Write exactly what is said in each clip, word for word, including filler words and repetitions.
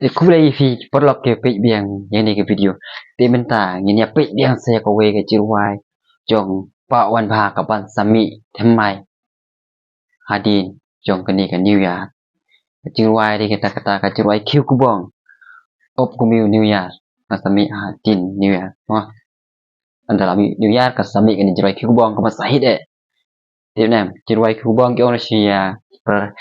Te khublei ïa phi paralok ki peit biang ïa kane ka video. Te mynta ngin ïa peit biang sa ïa kawei ka jingrwai jong Bah Wanbha kaban sa mih thymmai hadien jong kane ka New Year. Ka jingrwai dei kata, kata ka jingrwai Khiew Kbong. Op Kumiew New Year. Kaban sa mih hadien New Year. Wah. Ynda la mih New Year ka sa mih kane ka jingrwai Khiew Kbong kaban sa hit eh. Te ne em, jingrwai Khiew Kbong ki ong lashai ïa, per,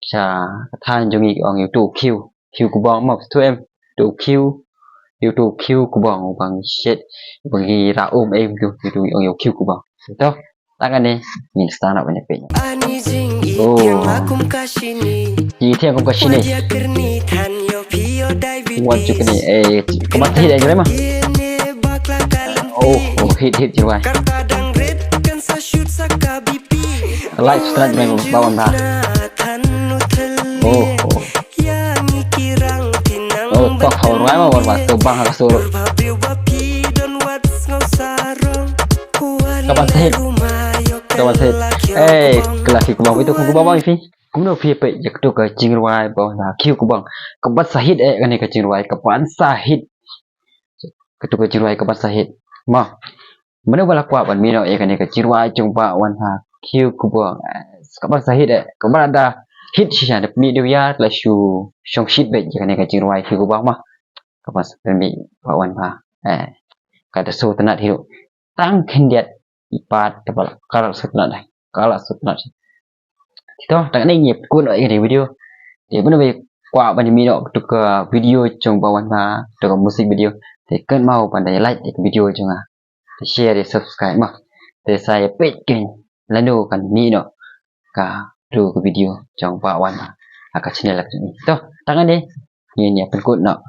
sha ka thaiñ jong ngi ki ong ïa uto u khiew. Khiew Kbong mo, to em. Uto u khiew, ïa uto u Khiew Kbong, u ba ngi shet, u ba ngi rah um em, uto, uto u ong ïa u Khiew Kbong. To, tang kane, ngin start ban ïa peit. Oh. Ki thiang kum ka shini. Wat ju kane, eh, kaban sa hit eh, jroi ma. Oh, oh, hit, hit, jingrwai. Ka light stat jroi, Bah Wanbha. Oh, oh. Oh, tok ha u rwai ma Wanbha, to bang ha ka sur. Kaban sa hit. Kaban sa hit. Eh, ka la Khiew Kbong, ito Khiew Kbong bang ïa phi. Kumno phi peit ïa kato ka jingrwai Bah Wanbha Khiew Kbong. Kaban sa hit eh kane ka jingrwai, kaban sa hit. Kato ka jingrwai kaban sa hit. Ma. Mano ba la kwah ban mih noh ïa kane ka jingrwai jong Bah Wanbha Khiew Kbong. Eh, kaban sa hit eh. Kaban da hit shisha, da mih New Year la shu shong shit beit ïa kane ka jingrwai Khiew Kbong ma. Kaban sa mih Bah Wanbha. Eh. Ka da sngewtynnat hi ruh. Tang khyndiat i pat te ba la, ka la sngewtynnat, ka la sngewtynnat. To, tang kane ngi pynkut noh ïa kane ka video. Te mano ba kwah ban ïa mih noh kato ka video jong Bah Wanbha, kato ka music video, te kynmaw ban da like ïa ka video jong nga. Te share, te subscribe ma. Te sa ïa peit keiñ lano kan mih noh kato ka video jong Bah Wanbha ha ka channel ka jong ngi. To, tang kane ngin ïa pynkut noh.